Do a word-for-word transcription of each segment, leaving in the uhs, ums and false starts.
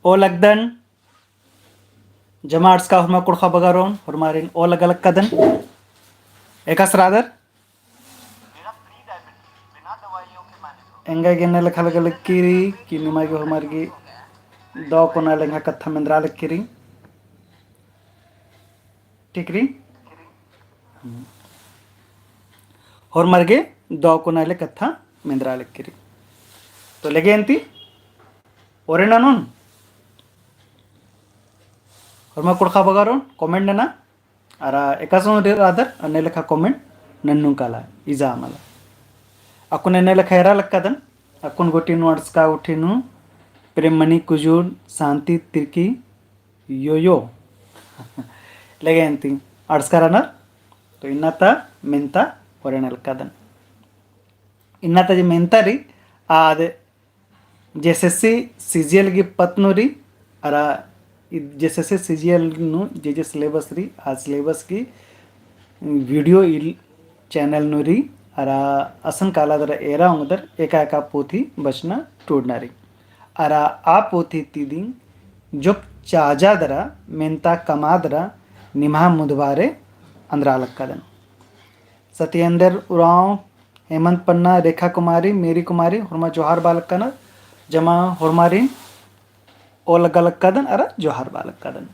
ओ लगदन, जमा अंड़सका होरमा कुँड़ुख़ा बगारोन, होरमारिन ओ लगा लक्कादन। एकासे रअदर? एंगा गे एन्ने लेखा लगा लक्की रई, कि निमा गे होरमार गे दौ कोना ले एंगा कत्था मेंदरा लक्की रई। ठीक रई? हम्म। होरमार गे दौ कोना ले कत्था मेंदरा लक्की रई। तो लगे अन्ती, ओरे ननोन? होरमा कुँड़ुख़ा बगारोन, comment नना, अरा एकासे रअदर, अन्ने लेखा comment नन्नुम काला, इजा मला। अक्कुन एन्ने लेखा एरा लक्कादन, अक्कुन गूटी नू अंड़सका गूटी नू, प्रेममणि कुजूर, शांति तिर्की, यो यो। लगे अन्ती, अंड़सका रअनर, तो इन्ना ता मेन्ता ओरे नना लक्कादन। इन्ना ता जे मेन्ता रई, आद JSSC CGL गी पत्त नू रई, अरा इ-, JSSC CGL नू जे जे syllabus रई, आ syllabus गी video इल channel नू रई, अरा असन काला दरा एरा ओंगदर एका एका पोथी बचना टूड़ना रई। अरा आ पोथी ती दिम जोक चाजा दरा, मेन्ता कमआ दरा, निम्हा मुन्दभारे एन्दरा लक्कादन। सत्येंद्र उराँव, हेमंत पन्ना, रेखा कुमारी, मेरी कुमारी, होरमा जोहार बआ लक्कादन, जमा होरमारिन ओ लगा लक्कादन, अरा जोहार बआ लक्कादन।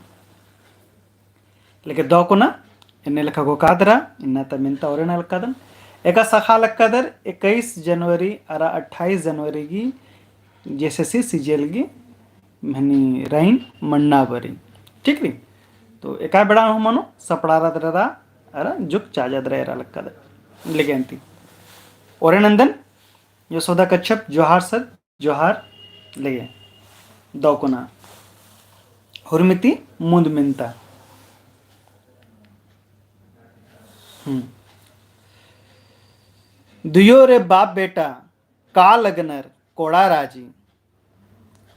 लेकिन दौ कोना, एन्ने लेखा घोखा दरा, इन्ना ता मेन्ता ओरे नना लक्कादन। एकासे अख़आ लक्कादर, इक्कीस जनवरी, अरा अट्ठाईस जनवरी गी, JSSC CGL गी, मनी रइन मन्ना बरी। ठीक रई? तो एका बेड़ा हूँ मनो, सपड़ारा दरा, अरा जोक चाजा दरा एरा लक्कादर। लगे अन्ती। ओरे नन्दन, यशोदा कच्छप, जोहार सर, जोहार लगे। दौ कोना। हुरमिती मुन्द मेन्ता। हम्म। दुयो रे बाप बेटा, का लगनर कोड़ा राजी।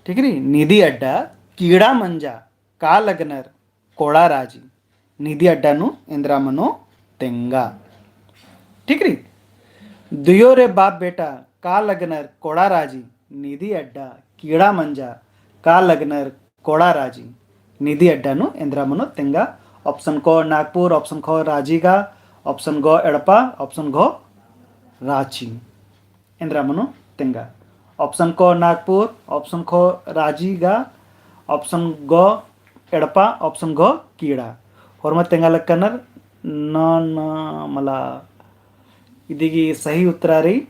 ठीक रई, निदी अड्डा कीड़ा मंजा, का लगनर कोड़ा राजी। निदी अड्डा नू एन्दरा मनो तेंगा। ठीक रई, दुयो रे बाप बेटा का लगनर कोड़ा राजी, निदी अड्डा कीड़ा मंजा, का लगनर कोड़ा राजी। निदी अड्डा नू एन्दरा मनो तेंगा। Option क नागपुर, option ख राजी गा, option ग एड़पा, option घ राँची। एन्दरा मनो तेंगा। Option क नागपुर, option ख राजी गा, option ग एड़पा, option घ कीड़ा। होरमा तेंगा लक्कनर न, न मला इदिगी सही उत्तरा रई।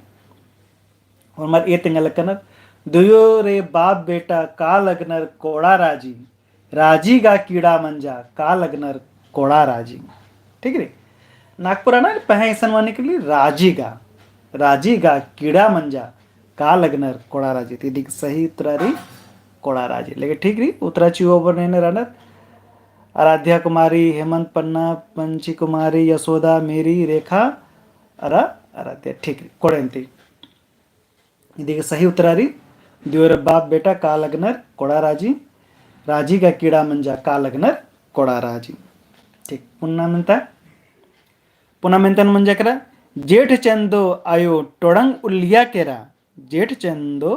होरमर ए तेंगा लक्कनर, दुयो रे बाप बेटा का लगनर कोड़ा राजी, राजी गा कीड़ा मंजा, का लगनर कोड़ा राजी। ठीक रई? नागपुरा ना पहें इसन मने के लिए राजी गा, राजी गा कीड़ा मंजा, का लगनर कोड़ा राजी। तो इदिक सही उत्तरा रई कोड़ा राजी। लेकिन ठीक रई, उत्तरा चिओ बरने ने रअनर आराध्या कुमारी, हेमंत पन्ना, पंची कुमारी, यशोदा, मेरी, रेखा, अरा आराध्या। ठीक रई, कोड़े अन्ती। इदिगे सही उत्तरा रई, दुयो रे बाप बेटा का लगनर कोड़ा राजी, राजी गा कीड़ा मंजा का लगनर कोड़ा राजी। ठीक, पुन्ना मेन्ता, पुन्ना मेन्ता मंजा केरा, जेठ चंदो आयो टोड़ंग उल्लिया केरा, जेठ चंदो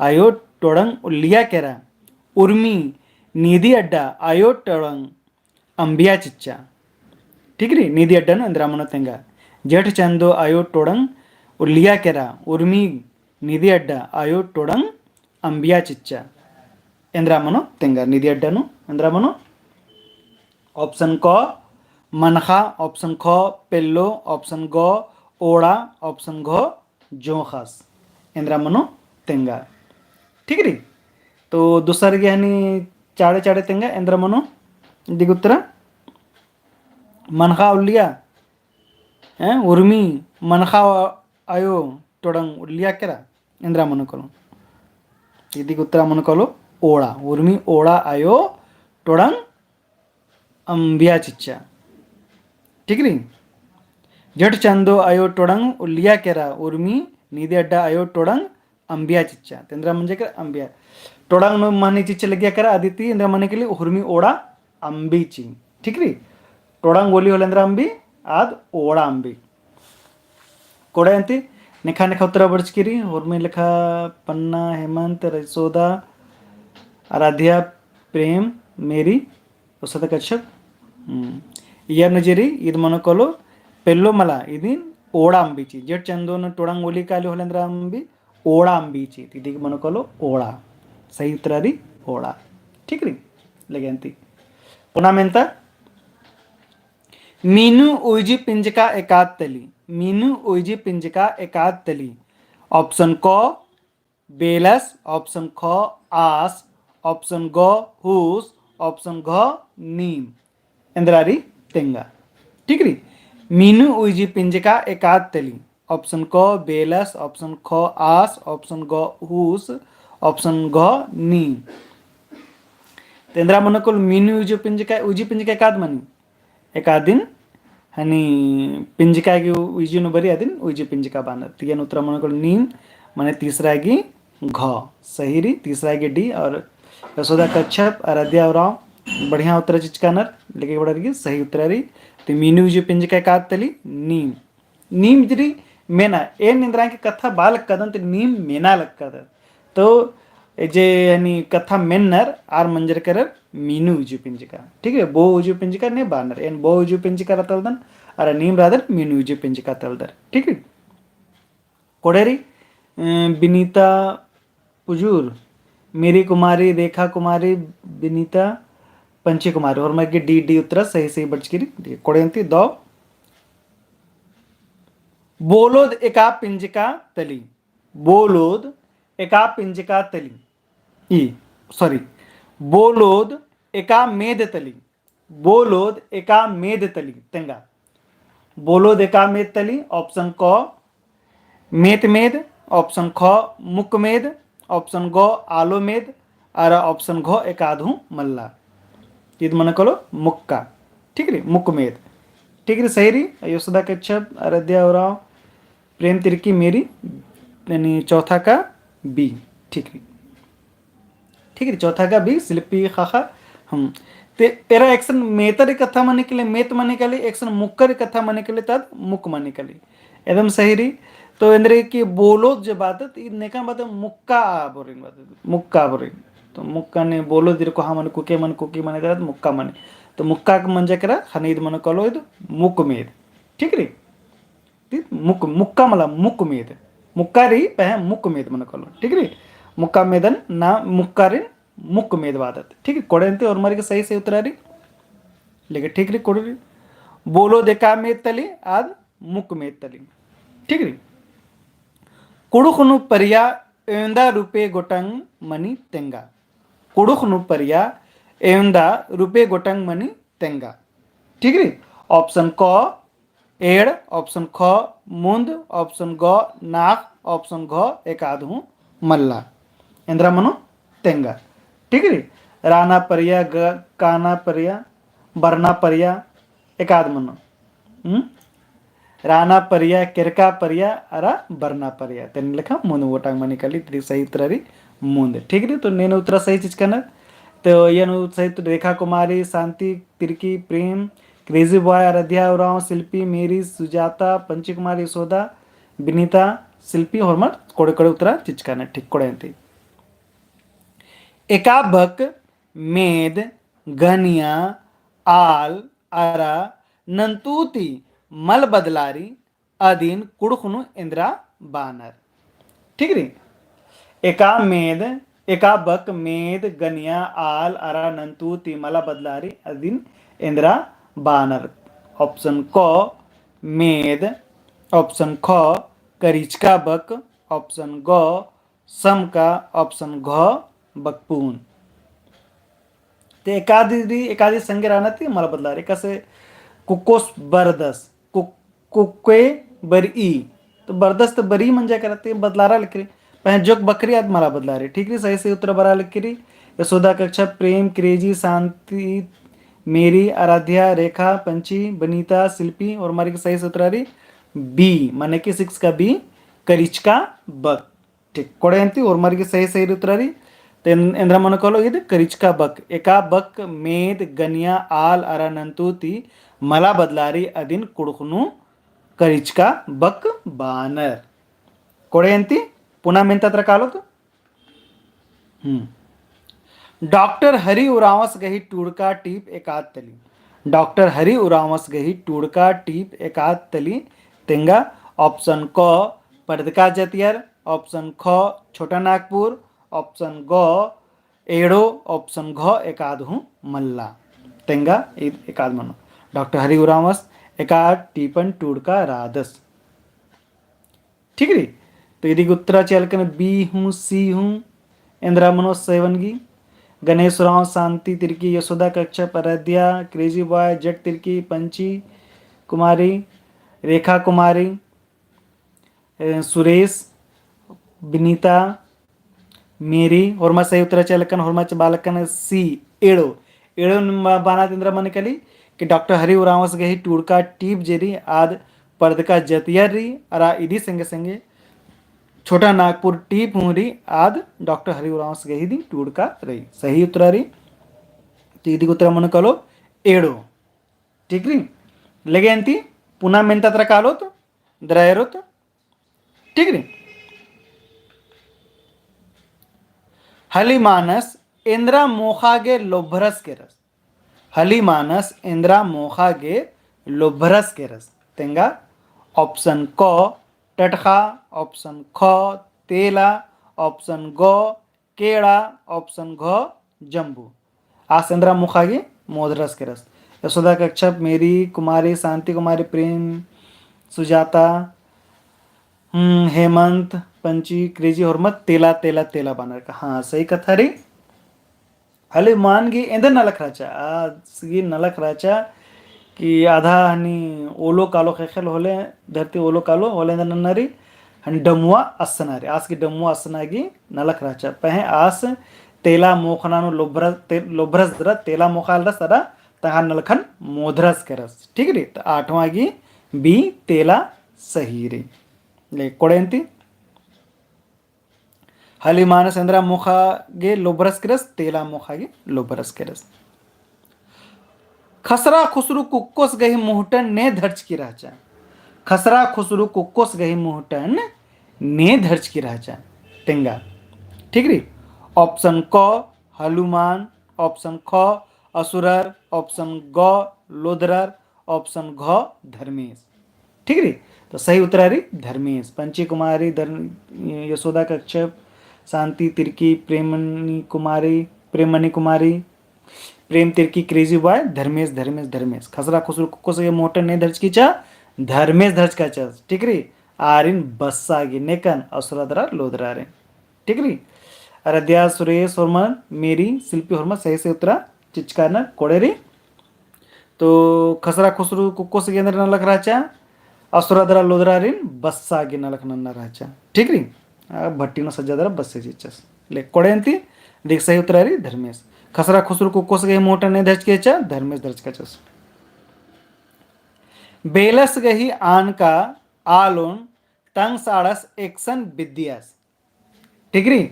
आयो टोड़ंग उल्लिया केरा, उर्मी निदी अड्डा आयो टोड़ंग अम्बिया चिच्चा। ठीक रई, निदी अड्डा नू एन्दरा मनो तेंगा। जेठ चंदो आयो टोड़ंग उल्लिया केरा, उर्मी निदी अड्डा आयो टोड़ंग अम्बिया चिच्चा। एन्दरा मनो तेंगा, निदी अड्डा नू एन्दरा मनो। Option क मनखा, option ख पेल्लो, option ग ओड़ा, option घ जोंख़स। एन्दरा मनो तेंगा। ठीक रई? तो दूसर गे हनी चाड़े चाड़े तेंगा, एन्दरा मनो इदिगे उत्तरा। मनखा उल्लिया, हैं, उर्मी मनखा आयो टोड़ंग उल्लिया केरा, एन्दरा मनो कालो। इदिगे उत्तरा मनो कालो ओड़ा, उर्मी ओड़ा आयो टोड़ंग अम्बिया चिच्चा। ठीक रई? जेठ चंदो आयो टोड़ंग उल्लिया केरा, उर्मी निदी अड्डा आयो टोड़ंग अम्बिया चिच्चा। तो एन्दरा मंजा केरा अम्बिया। टोड़ंग नू मनी चिच्चा लगिया केरा, अदिती एन्दरा मने के लिए उर्मी ओड़ा अम्बी ची। ठीक रई? टोड़ंग ओली होले एन्दरा अम्बी, आद ओड़ा अम्बी। कोड़े अन्ती, नेखा नेखा उत्तरा बरचकी रई, होरमी लेखा पन्ना, हेमंत, रसोदा, आराध्या, प्रेम, मेरी, उसदा कच्छप। हम्म। इयर नजरी, ईद मनो कालो, पेल्लो मला, इदिन ओड़ा अम्बी चित। जेठ चंदोन टोड़ंग ओली काली होले एन्दरा अम्बी, ओड़ा अम्बी चित। इदिक मनो कालो, ओड़ा। सही उत्तरा रई, ओड़ा। ठीक रई? लगे अन्ती। पुना मेन्ता, मीनू उइजी पिंजका एकाद तली। मीनू उइजी पिंजका एकाद तली। Option क, बेलस, option ख, आस, option ग, हूस, option घ, नीम। एन्दरा रई तेंगा। ठीक रई? मीनू उइजी पिंजका एकाद तली। Option क, बेलस, option ख, आस, option ग, हूस, option घ, नीम। तो एन्दरा मनो कालो मीनू उइजी पिंजका, उइजी पिंजका एकाद मनी। एकादिन हनी पिंजका गे उइजी नू बरई अदिन उइजी पिंजका बानर। तो इयन उत्तरा मनो कालो नीम, मने तीसरा गे घ। सही रई, तीसरा गे D। और यशोदा कच्छप, आराध्या उराँव बढ़िया उत्तरा चिचकानर, लेके बड़ा रई सही उत्तरा रई। तो मीनू उइजी पिंजका एकाद तली नीम। नीम इजरी मेना, एन एन्दरा गे कत्था बआ लक्कादन, तो नीम मेना लक्कादन। तो ए जे हनी कत्था मेन्नर आर मंजर केरर मीनू उइजी पिंजका। ठीक है, बो उइजी पिंजका ने बानर। एन बो उइजी पिंजका रआ तलदन, अरा नीम रअदर मीनू उइजी पिंजका तलदर। ठीक है? कोड़े रई, अ, बिनीता पुजूर, मेरी कुमारी, रेखा कुमारी, बिनीता, पंची कुमारी। होरमर गे D, D उत्तरा सही, सही बरचकी रई। कोड़े अन्ती दव। बोलोद एका पिंजका तली। बोलोद एका पिंजका तली। ई, sorry, बोलोद एका मेद तली। बोलोद एका मेद तली। तेंगा। बोलोद एका मेद तली, option क, मेत मेद, option ख, मुक मेद, option ग, आलो मेद, अरा option घ एकाद हूँ मल्ला। ईद मनो कालो मुक्का। ठीक रई, मुक मेद। ठीक रई, सही रई। यशोदा कच्छप, आराध्या उराँव, प्रेम तिर्की, मेरी, यानी चौथा का B। ठीक रई। ठीक रई, चौथा का B, शिल्पी ख़ाख़ा। हम्म। ते एरा एकसन मेतर कत्था मनी काली, मेत मनी काली, एकसन मुक्कर कत्था मनी काली, तद मुक मनी काली। एकदम सही रई। तो एन्दरा कि बोलोद जे बात, ई नेका बात मुक्का बोरिन बात, मुक्का बोरिन। तो मुक्का ने बोलोद, जेरको हाँ मने कुके मने, कुकी मने, तद मुक्का मने। तो मुक्का के मंजा केरा, ख़ने ईद मनो कालो ईद मुक मेद। ठीक रई? ती मुक, मुक्का मला, मुक मेद। मुक्का रई, पहें मुक मेद मनो कालो। ठीक रई? मुक्का मेदन ना, मुक्का रई, मुक मेद बादत। ठीक रई? कोड़े अन्ती होरमर गे सही, सही उत्तरा रई। लेकिन ठीक रई, कोड़े रई। बोलोद एका मेद तली, आद मुक मेद तली। ठीक रई? कुँड़ुख़ नू परिया एवंदा रुपे गोटंग मनी तेंगा। कुँड़ुख़ नू परिया एवंदा रुपे गोटंग मनी तेंगा। ठीक रई? Option क, एंड़, option ख, मुन्द, option ग, नाख़, option घ, एकाद हूँ मल्ला। एन्दरा मनो तेंगा। ठीक रई? राना परिया, ग-, काना परिया, बरना परिया, एकाद मनो। हम्म? राना परिया, केरका परिया, अरा बरना परिया। तेन लेखा मुन्द गोटंग मनी काली, ती सही उत्तरा रई मुन्द। ठीक रई? तो नेन उत्तरा सही चिचकानर। तो इयन सही उत्तरा रेखा कुमारी, शांति तिर्की, प्रेम, Crazy Boy, आराध्या उराँव, शिल्पी, मेरी, सुजाता, पंची कुमारी, यशोदा, बिनीता, शिल्पी, होरमर कोड़े कोड़े उत्तरा चिचकानर। ठीक, कोड़े अन्ती। एका बक मेद गनिया आल अरा नन्तु ती मल बदलारी अदिन कुँड़ुख़ नू एन्दरा बानर। ठीक रई? एका मेद, एका बक मेद गनिया आल अरा नन्तु ती मला बदलारी अदिन एन्दरा बानर। Option क मेद, option ख करिचका बक, option ग समका, option घ बकपून। ते एकादी, एकादी संगे रहना ती मला बदलारी। एकासे कुक्कोस बरदस, कुक-, कुक्के बरई। तो बरदस तो बरई मंजा केरा, ते बदलारा लिखरी। पहें जोक बकरी आद मला बदलारी। ठीक रई, सही, सही उत्तरा बरआ लिखरी। यशोदा कच्छप, प्रेम, क्रेजी, शांति, मेरी, आराध्या, रेखा, पंची, बनीता, शिल्पी, होरमर गे सही उत्तरा रई B, मने कि six का B, करिचका बक। ठीक, कोड़े अन्ती होरमर गे सही, सही उत्तरा रई। ते एन-, एन्दरा मनो कालो ईद करिचका बक। एका बक मेद गनिया आल अरा नन्तु ती मला बदलारी अदिन कुँड़ुख़ नू करिचका बक बानर। कोड़े अन्ती पुना मेन्ता तरा कालोत। हम्म। डॉक्टर हरि उरांवस गही टूड़का टीप एकाद तली। डॉक्टर हरि उरांवस गही टूड़का टीप एकाद तली। तेंगा option क परदका जतियर, option ख छोटा नागपुर, option ग एड़ो, option घ एकाद हूँ मल्ला। तेंगा ईद एकाद मनो। डॉक्टर हरि उरांवस एकाद टीपन टूड़का रअदस। ठीक रई। तो इदी गही उत्तरा चिआ लगकन B हूँ, C हूँ, एन्दरा मनो सेवन गही। गणेश उरांव, शांति तिर्की, यशोदा कच्छप, आराध्या, क्रेजी बॉय, जट तिर्की, पंची कुमारी, रेखा कुमारी, ए, सुरेश, विनीता, मेरी, होरमा सही उत्तरा चिआ लगकन, होरमा चिआ लगकन C, एड़ो। एड़ो नमा बअना ती एन्दरा मनी काली कि डॉक्टर हरि उरांवस गही टूड़का टीप जे रई आद परदका जतियर रई, अरा इदी संगे संगे छोटा नागपुर टीप हूँ रई आद डॉक्टर हरि उरांवस गही दिम टूड़का रई। सही उत्तरा रई। तो इदी गही उत्तरा मनो कालो एड़ो। ठीक रई। लेगे अन्ती पुना मेन्ता तरा कालोत, दरा एरोत। ठीक रई। हली मानस एन्दरा मोखा गे लोभरस केरस। हली मानस एन्दरा मोखा गे लोभरस केरस। तेंगा option क टटखा, option ख तेला, option ग केड़ा, option घ जम्बू। आस एन्दरा मोखा गे मोधरस केरस। यशोदा कच्छप, मेरी कुमारी, शांति कुमारी, प्रेम, सुजाता, हम्म, हेमंत, पंची, क्रेजी, होरमत तेला, तेला, तेला बअनर का। हाँ, सही कत्था रई। हली मान गे एन्देर नलख रहचा, आस गे नलख रहचा कि आधा हनी ओलो कालो ख़ेख़ेल होले, धरती ओलो कालो होले एन्देर नन्ना रई, हनी डमुआ असना रई, आस गे डमुआ असना गे नलख रहचा। पहें आस तेला मोखना नू लोभरस, ते-, लोभरस दरा, तेला मोखा आलरस दरा, तंग्है नलखन मोधरस केरस। ठीक रई, तो आठवाँ गे B तेला सही रई। ले, कोड़े अन्ती। हली मानस एन्दरा मोखा गे लोभरस केरस, तेला मोखा गे लोभरस केरस। खसरा खुसरू कुक्कोस गही मुहटन ने धरचकी रहचा। खसरा खुसरू कुक्कोस गही मुहटन ने धरचकी रहचा। तेंगा। ठीक रई। Option क हलुमान, option ख असुरर, option ग लोदरर, option घ धर्मेस। ठीक रई। तो सही उत्तरा रई धर्मेस। पंची कुमारी, धर्म-, यशोदा कच्छप, शांति तिर्की, प्रेमनी कुमारी, प्रेमनी कुमारी, प्रेम तिर्की, क्रेजी बॉय, धर्मेस, धर्मेस, धर्मेस। खसरा खुसरू कुक्कोस गही मुहटन ने धरचकी रहचा, धर्मेस धरचका रहचा। ठीक रई। आरिन बस्सा गे नेकन असुरा दरा लोदरारिन। ठीक रई। आराध्या, सुरेश होरमर, मेरी, शिल्पी होरमर सही सही उत्तरा चिचका रअनर। कोड़े रई। तो खसरा खुसरू कुक्कोस गे एन्देर नलख रहचा, असुरा दरा लोदरारिन बस्सा गे नलख नन्ना रहचा। ठीक रई। आ, भट्टी नू सज्जा दरा बस्से चिच्चस। ले, कोड़े अन्ती, दिक सही उत्तरा रई धर्मेस। खसरा खुसरू कुक्कोस गही मुहटन ने धरचकी रहचा, धर्मेस धरचका रहचस। बेलस गही आनका आलोन तंग साड़स एकसन बिद्दियस। ठीक रई।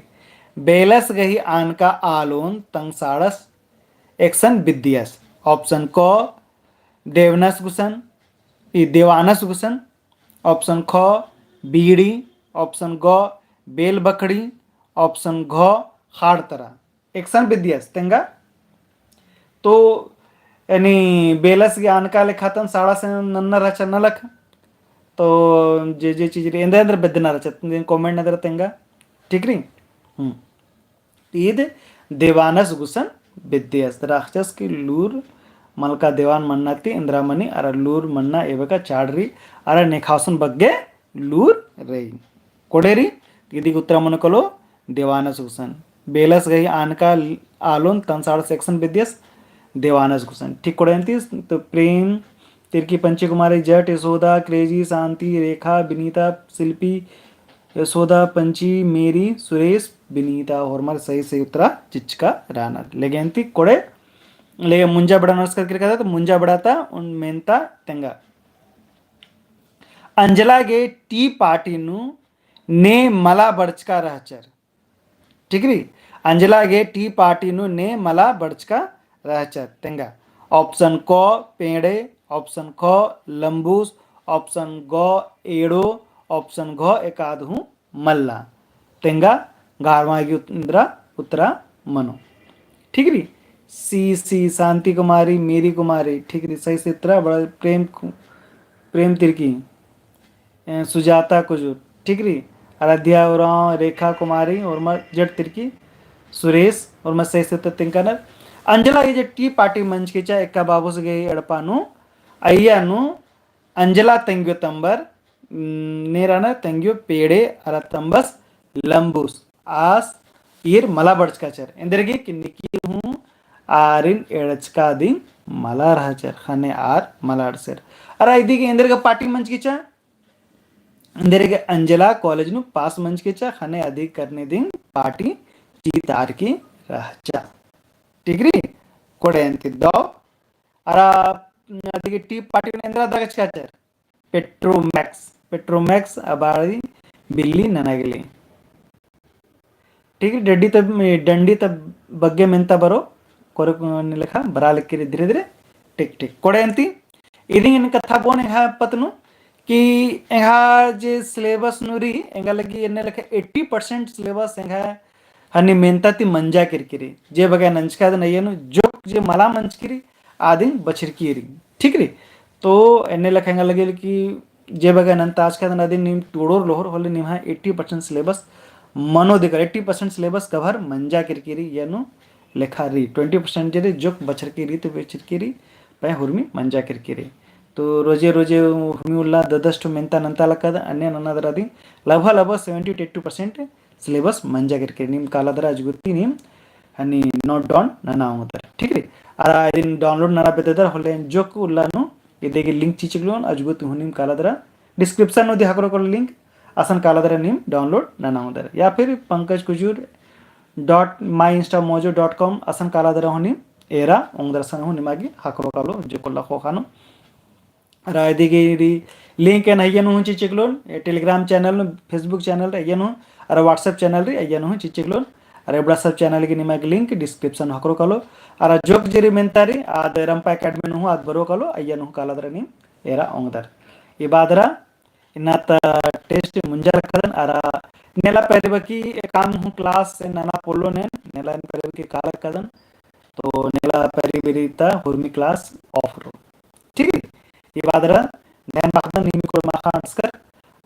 बेलस गही आनका आलोन तंग साड़स एकसन बिद्दियस। Option क देवनस गुसन, ई देवानस गुसन। Option ख बीड़ी। Option ग बेल बखड़ी। Option घ खाड़ तरा। एकसन बिद्दियस तेंगा। तो यानी बेलस गे आनका लेखा तंग साड़स नन्ना रहचा नलख। तो जे जे चीज रई एन्देर एन्देर बिद्दना रहचा, comment नन्दर तेंगा। ठीक रई। हम्म। ईद देवानस गुसन बिद्दियस। दरा अख़चस कि लूर मलका देवान मन्ना ती एन्दरा मनी, अरा लूर मन्ना एबका चाड़ रई, अरा नेखासन बग्गे लूर रई। कोड़े रई, इदी गही उत्तरा मनो कालो देवानस गुसन। बेलस गही आनका आलोन तंग साड़स एकसन बिद्दियस, देवानस गुसन। ठीक कोड़े अन्ती। तो प्रेम तिर्की, पंची कुमारी, जट, यशोदा, क्रेजी, शांति, रेखा, विनीता, शिल्पी, यशोदा, पंची, मेरी, सुरेश, विनीता होरमर सही सही उत्तरा चिचका रअनर। लेगे अन्ती कोड़े, लेगे मुंजा बेड़ा नू असकर किरका ता, तो मुंजा बेड़ा ता उन मेन्ता तेंगा। अंजला गे tea party नू ने मला बरचका रहचर। ठीक रई। अंजला गे tea party नू ने मला बरचका रहचर। तेंगा। Option क पेड़े, option ख लम्बूस, option ग एड़ो, option घ एकाद हूँ मल्ला। तेंगा ग्यारहवाँ गे उत-, इन्द्रा उत्तरा मनो। ठीक रई। सी, सी, शांति कुमारी, मेरी कुमारी, ठीक रई। सही से उत्तरा बड़ा प्रेम कु-, प्रेम तिर्की, ए, सुजाता कुजूर, ठीक रई। आराध्या उराँव, रेखा कुमारी, ओर्मा जेट तिर्की, सुरेश, ओर्मा सही से उत्तर तिंकानर। अंजला, ई जे टी party मंजकी चा, एका बाबूस गही एड़पा नू, अइय्या नू, अंजला तंग्यो तंबर, उम, नेरा ना तंग्यो पेड़े अरा तंबस लंबुस आस ईर मला बरचकाचर। एन्देरगे कि निकी हूँ आरिन एड़चका दिम मला रहचर, ख़ने आर मला एड़चर। अरा इदी गे एन्देरगे party मंजकी चा, एन्देरगे अंजला college नू pass मंजकी चा, ख़ने अदी करने दिम party चीतारकी रहचा। ठीक रई, कोड़े अन्ती दव। अरा अदी गे टी party नू एन्देरा दगचकाचर। Petromax, Petromax अबाड़ी बिल्ली नना गे ले। ठीक रई, डंडी तब, डंडी तब बग्गे मेन्ता बरो, कोरे को ने लेखा बरा लगी रई धीरे धीरे। ठीक, ठीक। कोड़े अन्ती, इदिंग एन कत्था बओन एंग्है पत्त नू कि एंग्है जे syllabus नू रई, एंगा लगी एन्ने लेखा eighty percent syllabus एंग्है हनी मेन्ता ती मंजा केरकी रई। जे बग्गे नंजका दिम अइय्या नू जोक जे मला मंजकी रई, आदिम बछरकी रई। ठीक रई? तो एन्ने लेखा एंगा लगी कि जे बग्गे नन्ताचका दिम अदिन नीम टूड़ोर लोहर होले निम्है eighty percent syllabus मनो दिकर, eighty percent syllabus cover मंजा केरकी रई, अइय्या नू लेखा रई। Twenty percent जे रई जोक बछरकी रई, तो बछरकी रई, पहें हुरमी मंजा केरकी रई। तो रोजे रोजे हुरमी उल्ला दस दस ठो मेन्ता नन्ता लक्कादन, अन्ने नना दरा दिम लगभग लगभग seventy to eighty percent syllabus मंजा केरकी रई। नीम काला दरा अजगुती नीम हनी note down नना ओंगदर, ठीक रई। अरा इदिन download नना बेद्ददर होले जोक उल्ला नू इदी गे link चिचकलोन, अजगुती हूँ नीम काला दरा description नू दी हकरो कालो link, असन काला दरा नीम download नना ओंगदर। या फिर पंकज कुजूर dot my insta mojo dot com असन काला दरा हूँ नीम एरा ओंगदर, असन हूँ निमा गे हकरो कालो जोक उल्ला ख़ोख़ा नू। अरा इदी गे रई link एन अइय्या नू हूँ चिचकलोन, ए Telegram channel नू, Facebook channel रई अइय्या नू हूँ, अरा WhatsApp channel रई अइय्या नू हूँ चिचकलोन। अरा एबड़ा सब channel गे निमा गे link description हकरो कालो। अरा जोक जे रई मेन्ता रई, आद रंपा academy नू हूँ आद बरो कालो, अइय्या नू हूँ काला दरा नीम एरा ओंगदर। ई बअदरा इन्ना ता test मुंजा लक्कादन, अरा नेला पैरी बकी एकअम हूँ class नना पोल्लोन, नेला एन पैरी बकी काला लक्कादन, तो नेला पैरी बेरी ता हुरमी class off रओ। ठीक रई? ई बअदरा नैन बअदन नीम कोड़ माख़ा अंड़सकर,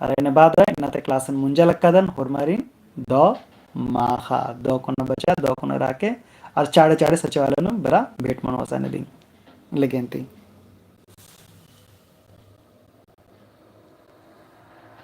अरा एन्ने बअदरा इन्ना ता class मुंजा लक्कादन, होरमारिन दव माख़ा, दव कोना बचा, दव कोना राखे, अरा चाड़े चाड़े सचिवालय नू बेरा भेंट मनोसा ने दिन लेगेन्ती।